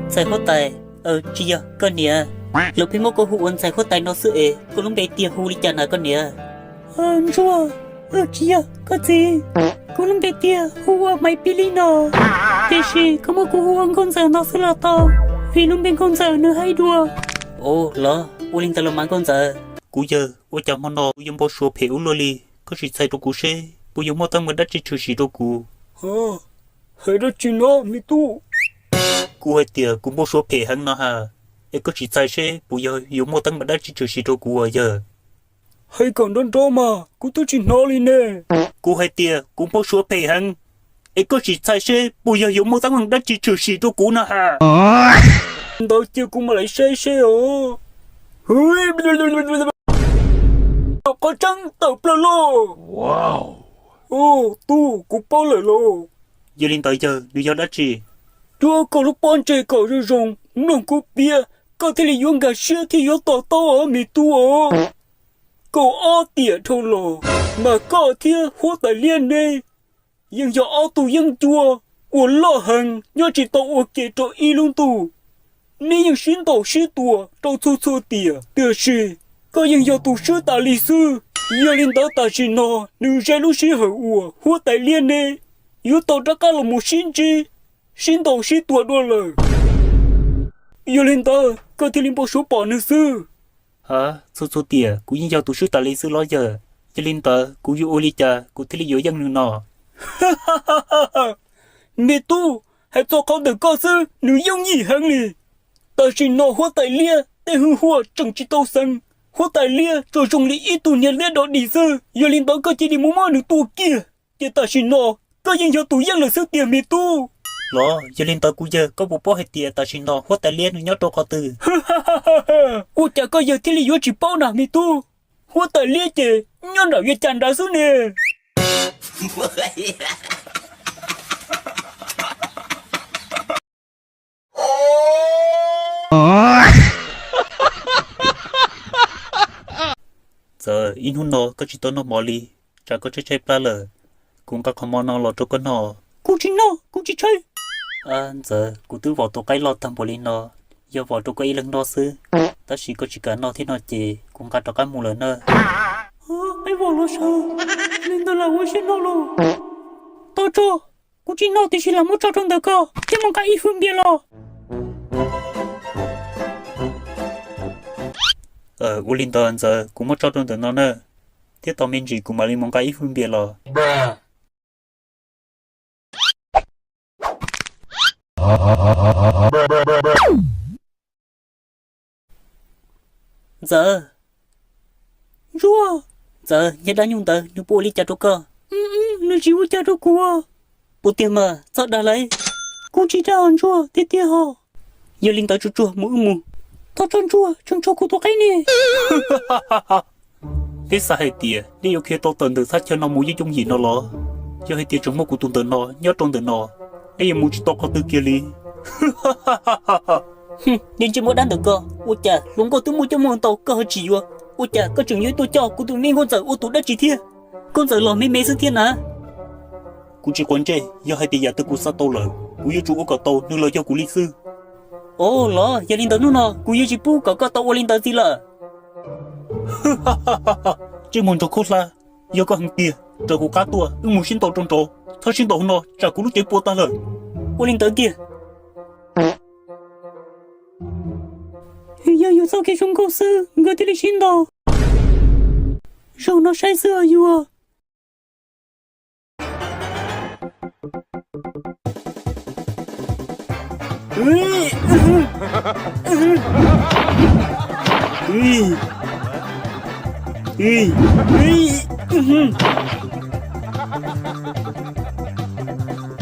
Ntxhais huab tais, tsis yog koj niam. Lawv pheej muab koj hu ua ntxhais huab tais no xwb es koj lub npe tiag hu li cas na koj niam? Ntsuag, tsis yog koj txiv, kuv lub npe tiag hu ua Maiv Pib Li no. Tiam sis koj muab kuv hu ua nkauj ntxawm no xwb los tau, vim lub npe nkauj ntxawm nws haib dua. Ua los ua li ntawd los mas nkauj ntxawm. Kuv yawg, ua cas hmo no kuv yuav npau suav phem ua luaj li? Koj sim txhais rau kuv seb puas yuav muaj teeb meem dab tsi tshwm sim rau kuv. Hais dab tsi no me tub? Kuv hais tias kuv npau suav phem heev no ha, es koj sim txhais seb puas yog yuav muaj teeb meem dab tsi tshwm sim rau kuv as yawg. Hais kom nrov nrov mas kuv twb tsis hnov li ne. Kuv hais tias kuv npau suav phem heev, es koj sim txhais seb puas yog yuav muaj teeb meem dab tsi tshwm sim rau kuv no ha. Ntawd cia kuv mam li saib seb os. Qhov tseeb tawm plaws lauj. Tub, kuv paub lawm lauj. Yog li ntawd yawg, nws yog dab tsi? Cuab koj lub pob ntseg kom zoo zoo, mloog kuv piav, koj thiaj li yuav nkag siab thiaj yuav to taub os me tub os. Kaum ob tiam dhau los, mas koj thiab huab tais liab neb yeej yog ob tug yeeb ncuab uas loj heev nyob tsis tau ua ke rau ib lub ntuj. Neb yeej sib ntaus sib tua rau txhua txhua tiam, tiam sis koj yeej yog tus swb tas li xwb. Yog li ntawd tam sim no nws ze lub sij hawm uas huab tais liab neb yuav tau rov qab los mus sib ntsib, sib ntaus sib tua dua lawm. Yog li ntawd koj thiaj li npau suav pom nws xwb. Ha, txhua txhua tiam kuv yeej yog tus swb tas li xwb los yawg? Yog li ntawd kuv yuav ua li cas kuv thiaj li yuav yeej nws no? Me tub, hais txog qhov ntawm koj xwb nws yooj yim heev li. Tam sim no huab tais liab tej hwj huaj tseem tsis tau xeev, huab tais liab tsuas zoo li ib tug niag liab dog dig xwb. Yog li ntawd koj cia li mus muab nws tua kiag, ces tam sim no koj yeej yog tus yeej lawm xwb tiag me tub. Los yog li ntawd kuv yawg, koj puas paub hais tias tam sim no huab tais liab nws nyob rau qhov twg? Ua cas koj yawg thiaj li yuav tsis paub na me tub? Huab tais liab ces nyob nram via cas nrad xwb ne. Ntxawm, ib hnub no koj tsis tau noj mov li, tsam koj tshaib tshaib plab lawm. Kuv nqa qhov mov no los rau koj noj. Kuv tsis noj, kuv tsis tshaib. Ntxawm, kuv twb vom tus qaib loj tag npaum li no, yog vom rau koj ib leeg noj xwb, tab sis koj tsis kam noj thiab no ces kuv nqa rov qab mus lawm na. Qaib vom los sav, li ntawd lam ua siab noj los. Tau tso, kuv tsis noj tiam sis lam muab tso rau ntawm ko thiab mus nqa ib hwj npias los. Ua li ntawd Ntxawm, kuv muab tso rau ntawm no na, thiab tos me ntsis kuv mam li mus nqa ib hwj npias los. Ntxawm, Ntsuag, Ntxawm, niag dab nyuj ntawd nws puas ua li cas rau koj? Nws tsis ua cas rau kuv. Puas tiag mas, txhob dag lauj. Kuv tsis dag os Ntsuag, tiag tiag os. Yog li ntawd tsuag tsuag mus wb mus. Thov tso Ntsuag, tseem tshuav kuv tus qaib ne. Neb xav hais tias neb yuav khiav tau tawm ntawm thaj chaw no mus yooj yooj yim no los? Yog hais tias tseem muaj kuv tus ntawm no nyob rau ntawm no, neb yuav mus tsis tau qhov twg kiag li. Niag ntsej muag dab ntawm ko, ua cas hluas nkauj twb muaj coj muaj ntau koj ho tsis yuav? Ua cas koj tseem yuav tuaj coj kuv tus me nkauj ntxawm ua tus dab tsi thiab? Nkauj ntxawm los me me xwb thiab na. Kuv tsis quav ntsej, yog hais tias yam twg kuv xav tau lawm, kuv yuav tsum ua kom tau nws los yog kuv li xwb. Os los, yog li ntawd hnub no kuv yuav tsis pub kom koj tau ua li ntawd ntxiv lawm. Ntsej muag ntsuag khaub hlab, yog koj heev tiag, raws kuv qab tuaj wb mus sib ntaus rau nraud. Txhob sib ntaus hauv no tsam kuv lub cev puas tag lawm. Ua li ntawd kiag. Yog yus txoj kev zoo nkauj xwb nkawd thiaj li sib ntaus. Zaum no saib xwb os yus.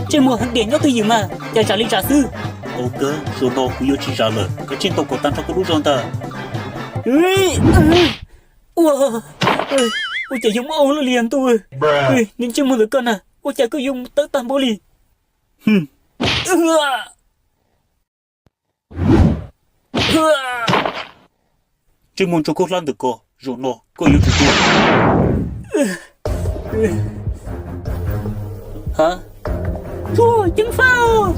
Ntsej muag heev tiag, nyob twj ywm mas cas zam li zam xwb. Tau kawg, zaum no kuv yuav tsis zam lawm, kav tsij ntaus kom tag nrho koj lub zog ntag. Ua, ua cas yuav muaj ua luaj li ntuj. Niag ntsej muag ntawm koj na, ua cas koj yuav mus tawv tag npaum li? Ntsej muag ntsuag khaub hlab ntawm ko, zaum no koj yuav tsum tuag. Ha, Ntsuag ceev faj.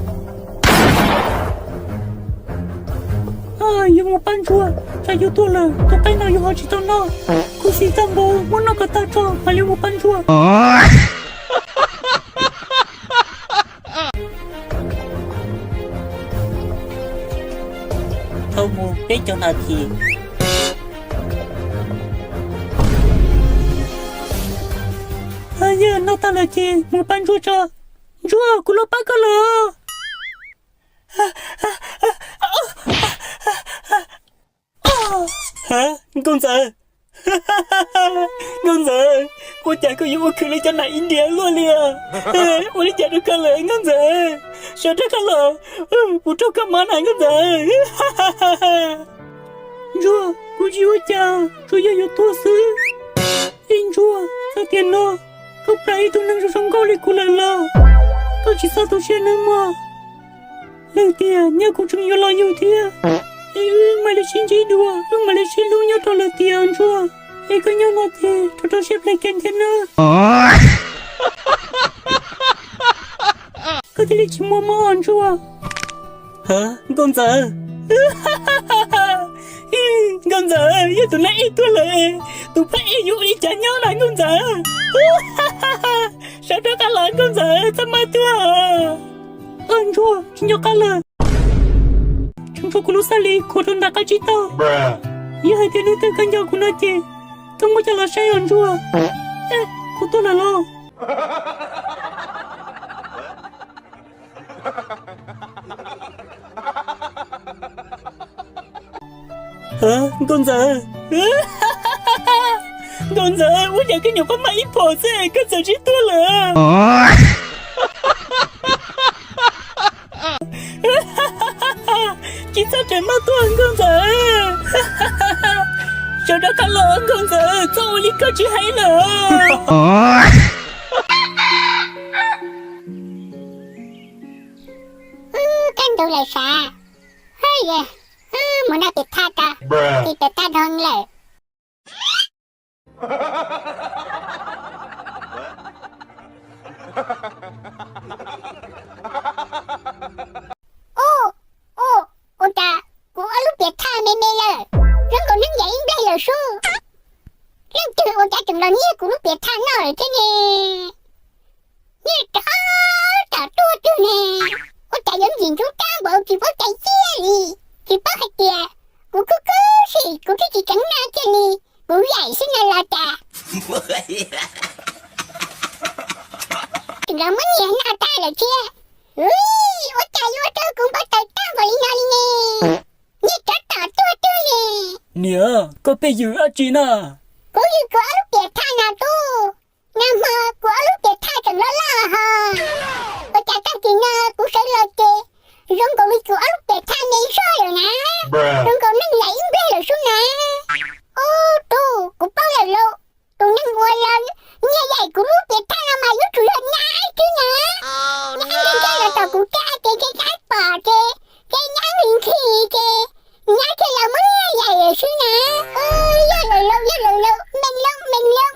Yuav mus pab Ntsuag, tsam yus tuag lawm tus qaib no yus ho tsis tau noj. Khuv xim tag npaum, muab noj kom tag tso mam li mus pab Ntsuag. Thaum mus peb caug nas this. Yog noj tag lawm ces mus pab Ntsuag tso. Ntsuag, kuv los pab koj lawm. Nkauj Ntxawm, Nkauj Ntxawm, ua cas koj yuav ua khwv li cov nas India luaj li os? Ua li cas rau koj lawm Nkauj Ntxawm? Sawv rov qab los, kuv raug koj mob na Nkauj Ntxawm. Ntsuag, kuv tsis ua cas, tsuas yog yuav tuag xwb. Ib Ntsuag, txawm tiam no koj plam ib tug neeg zoo zoo nkauj li kuv lawm los koj tsis txhob tu siab nawb mog. Leej tiag, nyob kuv tseem yuav los yug thiab, es wb mam li sib ntsib dua, wb mam li sib hlub nyob rau lawm tiag Ntsuag. Es koj nyob no ces rau rau siab ple kev thiab nawb. Koj thiaj li tsis muaj mob Ntsuag. Nkauj Ntxawm, Nkauj Ntxawm, yog tus nab ej tuag lawm, tus phab ej yuav ua li cas nyob na Nkauj Ntxawm? Sawv rov qab los Nkauj Ntxawm, txhob maj tuag. Ntsuag, tsis nco qab lawm. Tseem tshuav kuv lub xab li khuam rau nram qab tsib taug. Yog hais tias nws twb kawm nco kuv no ces koj muab coj los saib os Ntsuag. Kuv tuag lawm los? Nkauj Ntxawm, Nkauj Ntxawm, ua cas koj nyuam qhuav maj ib phom xwb koj txawm sib tuag lawm? Tsis txhob rawm maj tuag Nkauj Ntxawm. Sawv rov qab los Nkauj Ntxawm, txhob ua li koj tsis hais lawm. Wb kaj ntug lawm sav. Hwb, wb mus noj pem thaj tso, pem thaj dhau lawm. Ub, ub, ua cas kuv ob lub piam thaj me me lawm, zoo nkaus neeg yaim ib nplej lawm sub. Leej twg ua cas tseem los nyiag kuv lub piam thaj noj lawm thiab ne? Nyiag rov tom tuag twg ne? Ua cas yuav ntxim ntxub rab npaum tsis paub cai ciaj li, tsis paub hais tias kuv khwb khwb sim kuv twb tsis tseev noj kiag li, kuv yaim xwb no los cas? Tseem los muab nyiag noj tag lawm thiab. Ua cas yuav ua rau kuv npau taws tag npaum li no li ne? Nyiag rov tom tuag twg li? Niam, koj pheej yws dab tsi na? Kuv yws kuv ob lub piam thaj no tub. Nag hmo kuv ob lub piam thaj tseem loj loj ho. Ua cas tag kis no kuv sawv los ces zoo nkaus li kuv ob lub piam thaj me zog lawm na. Zoo nkaus neeg yaim ib nplej lawm sub na. Ub, tub, kuv paub lawm lauj. Tus neeg uas los nyiag yaim kuv lub piam thaj no mas yuav tsum yog nyab xwb na. Nyab nkees nkees los tom kuv rab ces nkees nkees pom ces, ces nyab nqhis nqhis ces, nyab thiaj los muab nyiag yaim lawm xwb na. Yog lawm lauj, yog lawm lauj, meej lauj, meej lauj.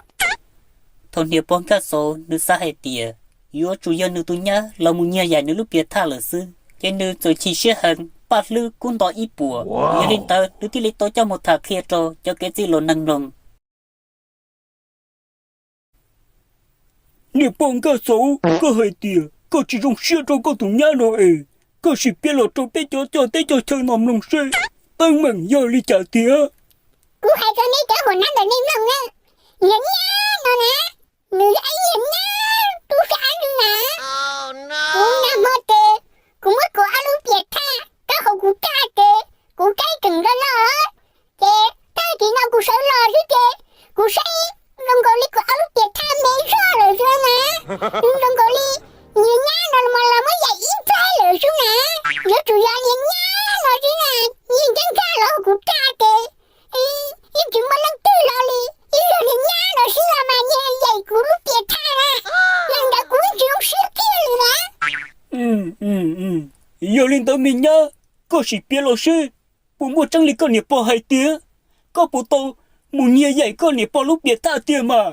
Thaum niam pog Nkaj Xauv nws xav hais tias yuav tsum yog nws tus nyab los mus nyiag yaim nws lub piam thaj lawm xwb, ces nws txawm chim siab heev, paj hlwb kub nto ib puas. Yog li ntawd nws thiaj li tau coj mus tham qhia rau cov kev txij laus neeg mloog. Niam pog Nkaj Xauv, koj hais tias koj tsis zoo siab rau koj tus nyab no es, koj sim piav los rau peb cov coj teb coj chaw no mloog seb teeb meem yog li cas tiag. Kuv hais rau nej cov huam nab ntawm nej mloog na, niag nyab no na, nws yog ib niag nyab tub sab ntsuj na. Kuv nag hmo ces kuv muab kuv ob lub piam thaj rau hauv kuv rab ces kuv rab tseem loj loj, ces tag kis no kuv sawv los xwb ces kuv saib zoo nkaus li kuv ob lub piam thaj me zog lawm xwb na. Zoo nkaus li niag nyab no mas los muab yaim ib nplej lawm xwb na. Yuav tsum yog niag nyab no xwb na, yeej nkees nkees los kuv rab ces yeej tsis muaj leej twg los li, yeej yog niag nyab no xwb los mas nyiag yaim kuv lub piam thaj na. Yog li ntawd kuv yeej tsis zoo siab kiag li na. Yog li ntawd me nyab, koj sim piav los seb puas muaj tseeb li koj niam pog hais tiag, koj puas tau mus nyiag yaim koj niam pog lub piam thaj tiag mas?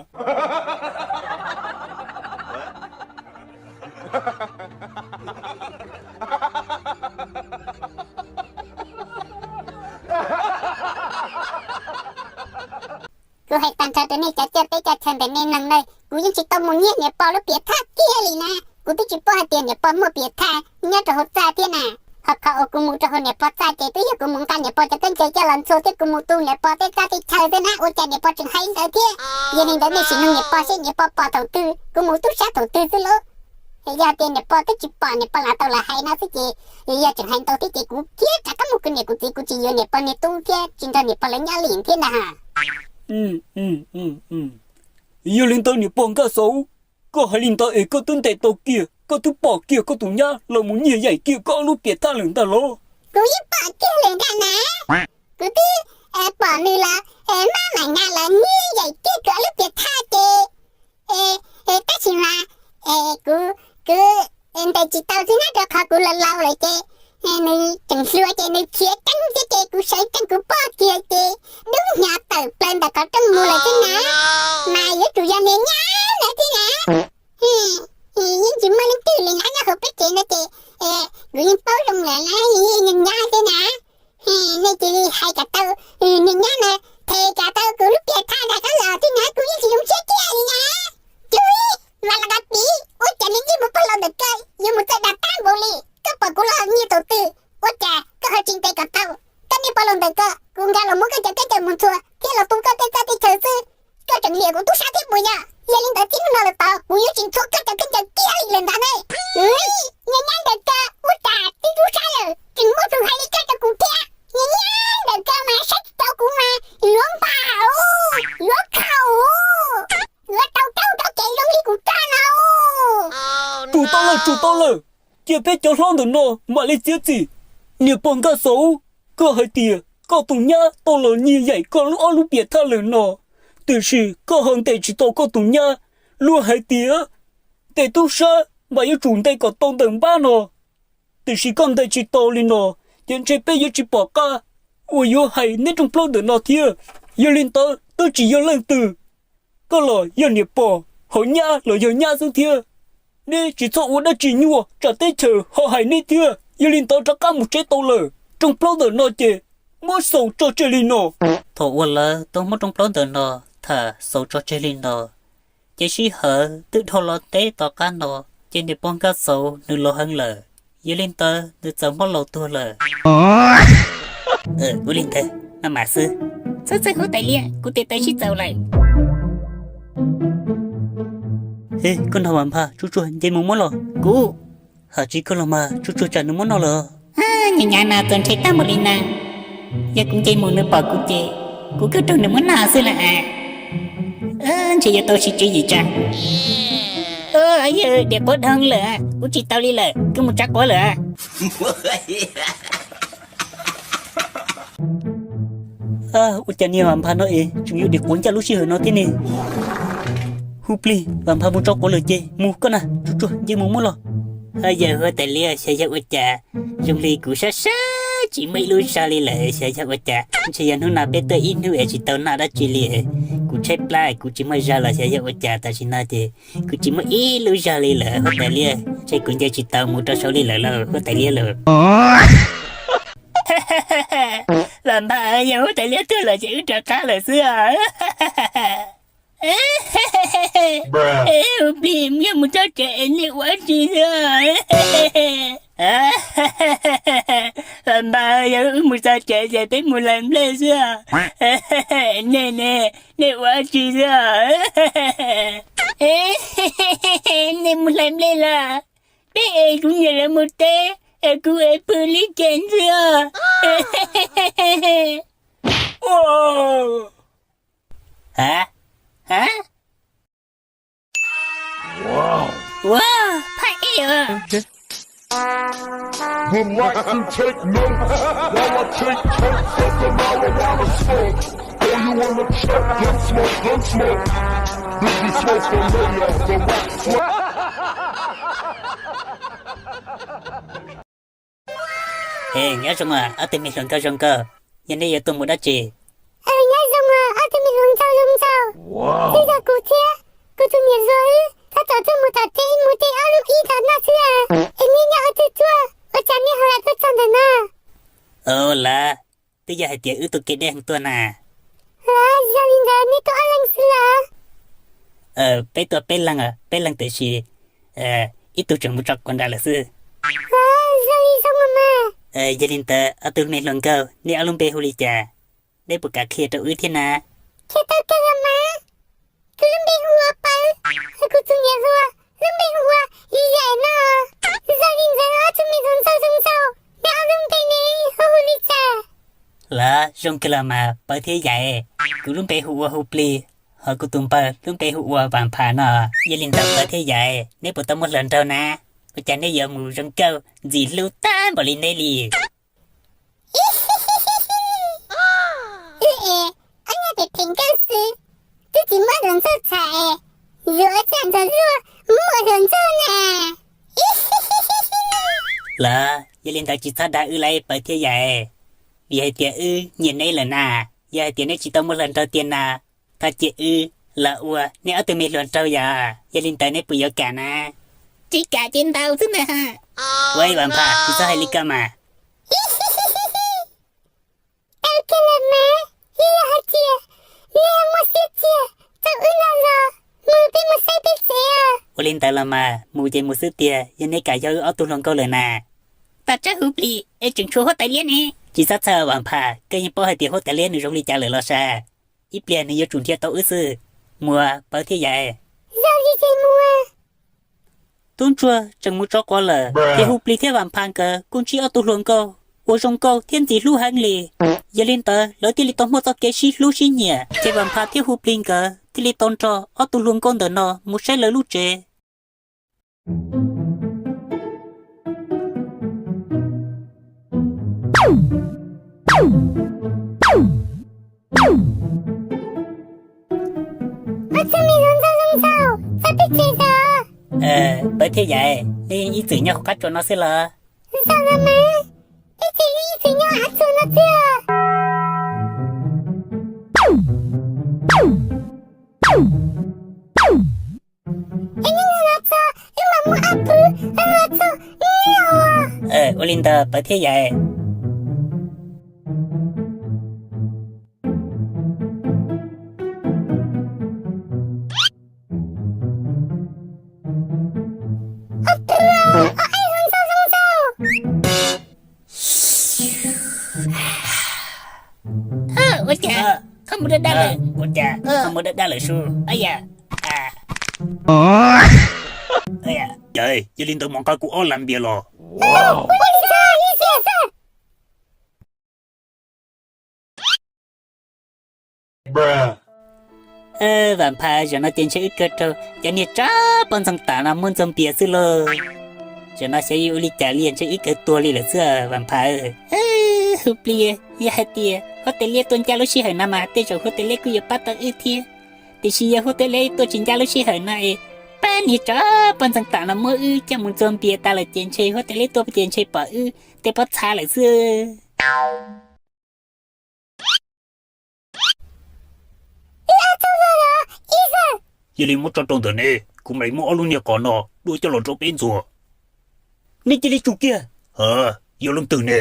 Kuv hais tag nrho rau nej cov coj teb coj chaw ntawm nej neeg na, kuv yeej tsis tau mus nyiag niam pog lub piam thaj kiag li na. Kuv twb tsis paub hais tias niam pog muaj piam thaj nyob rau hauv txaj thiab na. Ho qhov uas kuv mus rau hauv niam pog txaj ces twb yog kuv mus nqa niam pog cov khaub ncaws coj los ntxhua thiab kuv mus tu niam pog tej txaj tej chaw xwb na, ua cas niam pog tseem hais li ntawd thiab? Yog li ntawd nej sim nug niam pog seb niam pog pom thaum twg, kuv mus tub sab thaum twg xwb lauj. Yog tias niam pog twb tsis pom, niam pog lam tau los hais no xwb ces, yog tseem hais ntau thiab ces kuv thiab rov qab mus kuv niam kuv txiv, kuv tsis yuav niam pog niag tub thiab tsis nrog niam pog lawv nyob li thiab ntag. Yog li ntawd niam pog Nkaj Xauv, koj hais li ntawd es koj twb ntes tau kiag, koj twb pom kiag koj tus nyab los mus nyiag yaim kiag koj ob lub piam thaj lawm ntag los? Kuv yeej pom kiag lawm ntag na. Kuv twb pom nws los maj mam nqa los nyiag yaim kiag kuv ob lub piam thaj ces, tab sis mas kuv, kuv ntes tsis tau xwb na, rau qhov kuv laus laus lawm ces nws tseem hluas ces nws khiav ceev thiab ces kuv sawv tsees kuv pom kiag ces dub hnyav tawm plaws ntawm qhov rooj mus lawm xwb na. Mas yuav tsum yog niag nyab ntawd thiab na. Yeej tsis muaj leej twg li na nyob hauv peb tsev no ces kuv yeej paub zoo lawm na, yeej niag nyab thiab na. Nej cia li hais kom tau niag nyab na, them kom tau kuv lub piam thaj rov qab los thiab na, kuv yeej tsis zoo siab kiag li na. Cuj, mas los nqa piv, ua cas niag ntsej muag pog laus ntawm koj yuav mus txawj dag tag npaum li? Koj pom kuv los nyiag thaum twg, ua cas koj ho tsis ntes kom tau? Koj niag pog laus ntawm koj, kuv nkag los muab koj cov khaub ncaws mus ntxhua thiab los tu koj tej txaj tej chaw xwb, koj tseem liam kuv tub sab thiab puas yog? Yog li ntawd txij hnub no lawm tod kuv yuav tsis ntxhua koj cov khaub ncaws kiag li lawm ntag ne. Niag nyab ntawm koj, ua cas twb tub sab lawm tseem muaj tus hais li koj rau kuv thiab. Niag nyab ntawm koj mas saib tsis taus kuv mas yuav npam, yuav khaum, yuav tau raug tau kev zoo li kuv roj no. Tsum tau lawm, tsum tau lawm, cia peb cov hlob ntawm no mam li txiav txim. Niam pog Nkaj Xauv, koj hais tias koj tus nyab tau los nyiag yaim koj lub ob lub piam thaj lawm no, tiam sis koj ho ntes tsis tau koj tus nyab. Luag hais tias ntes tub sab mas yuav tsum ntes kom tau ntawm npab no, tiam sis koj ntes tsis tau li no, ces ntshe peb yuav tsis pom qab uas yuav hais neb rooj plaub ntawm no thiab. Yog li ntawd twb tsis yog leej twg, koj los yog niam pog, ho nyab los yog nyab xwb thiab. Neb tsis txhob ua dab tsi nyuaj tsam teb chaws ho hais neb thiab. Yog li ntawd rov qab mus tsev tau lawm, rooj plaub ntawm no ces muab xaus tso tseg li no. Thaum uas lawv tau muab rooj plaub ntawm no tham xaus tso tseg li no, ces sij hawm twb dhau los teb tom qab no, ces niam pog Nkaj Xauv nws laus heev lawm, yog li ntawd nws txawm muab laus tuag lawm. Ua li ntawd maj mam xwb. Txhob txhawj Huab Tais Liab, kuv tes taw sib txaus lawm. Koj nrog Vam Nphaj tsuag tsuag nce mus muab los. Kuv, hais tsis koj los mas tsuag tsuag tsam nws muab noj lawm. Nyuam yaus no txaus ntshai tag npaum li na, yog kuv nce mus nws pom kuv ces kuv kuj raug nws muab noj xwb lawm. Ntshe yuav tau sib tswv yim tsa. Yawg diam quav dhau lawm, ua tsis tau li lawm, kuv mus tsa quav lawm. Ua cas niag Vam Nphaj no es tseem yuav diam quav ncaj lub sij hawm no thiab ne? Hu plig, Vam Nphaj mus tso quav lawm ces mus koj na, tsuag tsuag nce mus muab los. Yawg Huab Tais Liab, xyov yog ua cas zoo li kuv sab sab tsis muaj ib lub zog li lawm, xyov yog ua cas. Ntshe yog hnub no peb tuaj ib hnub es tsis tau noj dab tsi li. Kuv tshaib plab kuv tsis muaj zog los xyov yog ua cas tam sim no ces kuv tsis muaj ib lub zog li lawm Huab Tais Liab, ntshe kuv nce tsis tau mus rau saud li lawm lauj Huab Tais Liab lauj. Vam Nphaj, yog Huab Tais Liab tuag lawm ces wb rov qab lawm xwb os. Hu plig, yog mus txog tsev es nej ua dab tsi xwb os? Vam Nphaj, yog wb mus txog tsev ces peb mus hlais nplej xwb os. Nej ne, nej ua dab tsi xwb os? Nej mus hlais nplej los? Peb es kuv niam lawv mus teb es kuv es pw li ces xwb os. Ha, ha, ua, phaj ej os. He, nyob zoo os ob tug me hluas nkauj zoo nkauj, yog nej yuav tuaj mus dab tsi? Nyob zoo os ob tug me hluas nkauj zoo nkauj. Twb yog kuv thiab kuv tus niam hluas wb tab tom tuaj mus tom tsev mus de ob lub ib tom noj xwb. Es nej nyob qhov twg tuaj, ua cas nej ho lam tuaj txog ntawm no? Ua lawm, twb yog hais tias wb tus kev deb heev tuaj na. Yog li ntawd Nej tuaj ob leeg xwb los? Peb tuaj peb leeg, peb leeg tiam sis ib tug tseem mus tso quav nrad lawm xwb. Zoo li zoo mas. Yog li ntawd ob tug me hluas nkauj, neb ob lub npe hu li cas? Neb puas kam qhia rau wb thiab na? Qhia tau kawg los mas. Kuv lub npe hu ua Pawv, kuv tus niam hluas lub npe hu ua Yim Yaim no. Zoo li ntawd ob tug me hluas nkauj zoo nkauj, neb ob lub npe ne ho hu li cas? Los zoo kawg los mas Pawv thiab Yim Yaim. Kuv lub npe hu ua Hu Plig, ho kuv tus npawg lub npe hu ua Vam Phas no. Yog li ntawd Pawv thiab Yim Yaim, neb puas tau muaj hluas nraug na? Ua cas neb yuav mus zoo nkauj ntxim hlub tag npaum li neb li? Wb es ob nyuag phem phem nkauj xwb, twb tsis muaj hluas nkauj txhais, yuav ua cas nrog luag muaj hluas nkauj na? Los yog li ntawd tsis txhob dag wb lauj Pawv thiab Yim Yaim, vim hais tias wb nyiam neb lawm na. Yog hais tias neb tsis tau muaj hluas nraug tiag no, thov cia wb los ua neb ob tug me hluas nraug yom. Yog li ntawd neb puas yuav kam na? Tsis kam ces ntaus xwb ntag. Ua ib Vam Phas, tsis txhob hais li ko mas. Tau kiag lawm mas, yog hais tias neb muaj siab tiag, tau wb los los mus peb mus saib peb tsev os. Ua li ntawd los mas, mus ces mus xwb tiag, yog neb kam yog wb ob tug hluas nkauj lawm na. Tab tsav Hu Plig es tseem tshuav huab tais liab ne. Tsis txhob txhawj Vam Phas, koj yeej paub hais tias huab tais liab nws zoo li cas lawm los sav. Ib pliag nws yuav tsum nrhiav tau wb xwb. Mus Pawv thiab Yim Yaim. Zoo li ces mus. Tub ntsuag tseem mus tso quav lawm, ces Hu Plig thiab Vam Phas nkawd kuj ntsib ob tug hluas nkauj uas zoo nkauj thiab ntxim hlub heev li. Yog li ntawd lawv thiaj li tau muaj txoj kev sib hlub sib nyiam, ces Vam Phas thiab Hu Plig nkawd thiaj li tau nrog ob tug hluas nkauj ntawm no mus saib lawv lub tsev. Pawv thiab Yim Yaim, nej ib txwm nyob hauv qab tsua no xwb los? Zoo los mas, ib txwm li ib txwm nyob hauv qab tsua no xwb. Es nej los txog wb mam muab ab pwb los txog nej os. Ua li ntawd Pawv thiab Yim Yaim. Ua cas koj mus dab dab lawm? Ua cas koj mus dab dab lawm sub? Yog li ntawd mam nqa kuv ob las npias los. Vam Phas, zaum no ces ntshe wb kawg raug cov niag tsov poj ntxoog tam no muab ntxuag npias xwb lauj. Zaum no xyov yuav ua li cas li, ntshe wb kawg tuag li lawm xwb Vam Phas. Hu Plig, yog hais tias huab tais liab tuaj ncaj lub sij hawm no mas tej zaum huab tais liab kuj yuav pab tau wb thiab. Tiam sis yog huab tais liab tuaj tsis ncaj lub sij hawm no es pab niag tsov poj ntxoog tam no muab wb coj mus ntxuag npias tas lawm ces ntshe huab tais liab tuaj ces ntshe pom wb tej pob txha lawm xwb. Yog li muab tso rau ntawm ne, kuv mam li muab ob lub niag qos no dua coj los rau peb ntxuag. Nej cia li tsum kiag. Yog leej twg ne?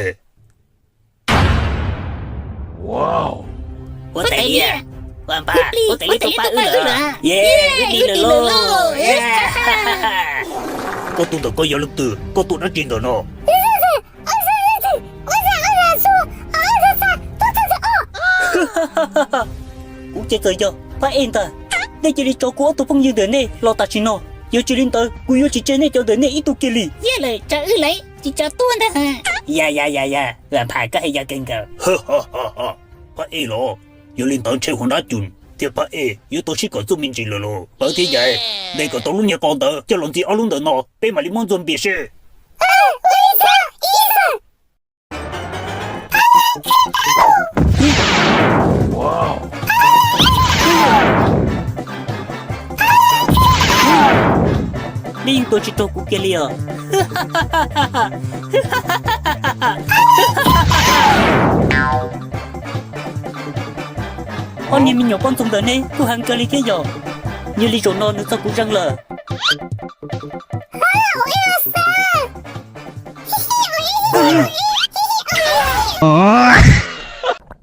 Huab tais liab, Vam Phas, huab tais liab tuaj pab wb lawm. Wb dim lawm lauj. Koj tus ntawm koj yog leej twg? Koj tua dab tsi ntawm no? Kuv ces txawm yog phab ej ntag. Nej cia li tso kuv ob tug phooj ywg ntawm nej los tam sim no, yog tsis li ntawd kuv yuav tsis tseg nej cov ntawm nej ib tug kiag li. Yog lawm, tso wb lawm, tsis tso tuag ntag. Ya ya ya ya, Vam Phas koj hais yog kawg nkaus. Phab ej los, yog li ntawd ntshe Huas Nab Cus thiab phab ej yuav tau sib kom txuj me ntsis lawm lauj. Pawv thiab Yim Yaim, nej kom tau lub niag qos ntawd coj los ntxias ob lub ntawm no, peb mam li muab ntxuag npias seb. Nej yeej tua tsis raug kuv kiag li os. Ob niag me nyuam poj ntxoog ntawm nej kuj heev kawg li thiab yom. Yog li zaum no nws txog kuv zeeg lawm.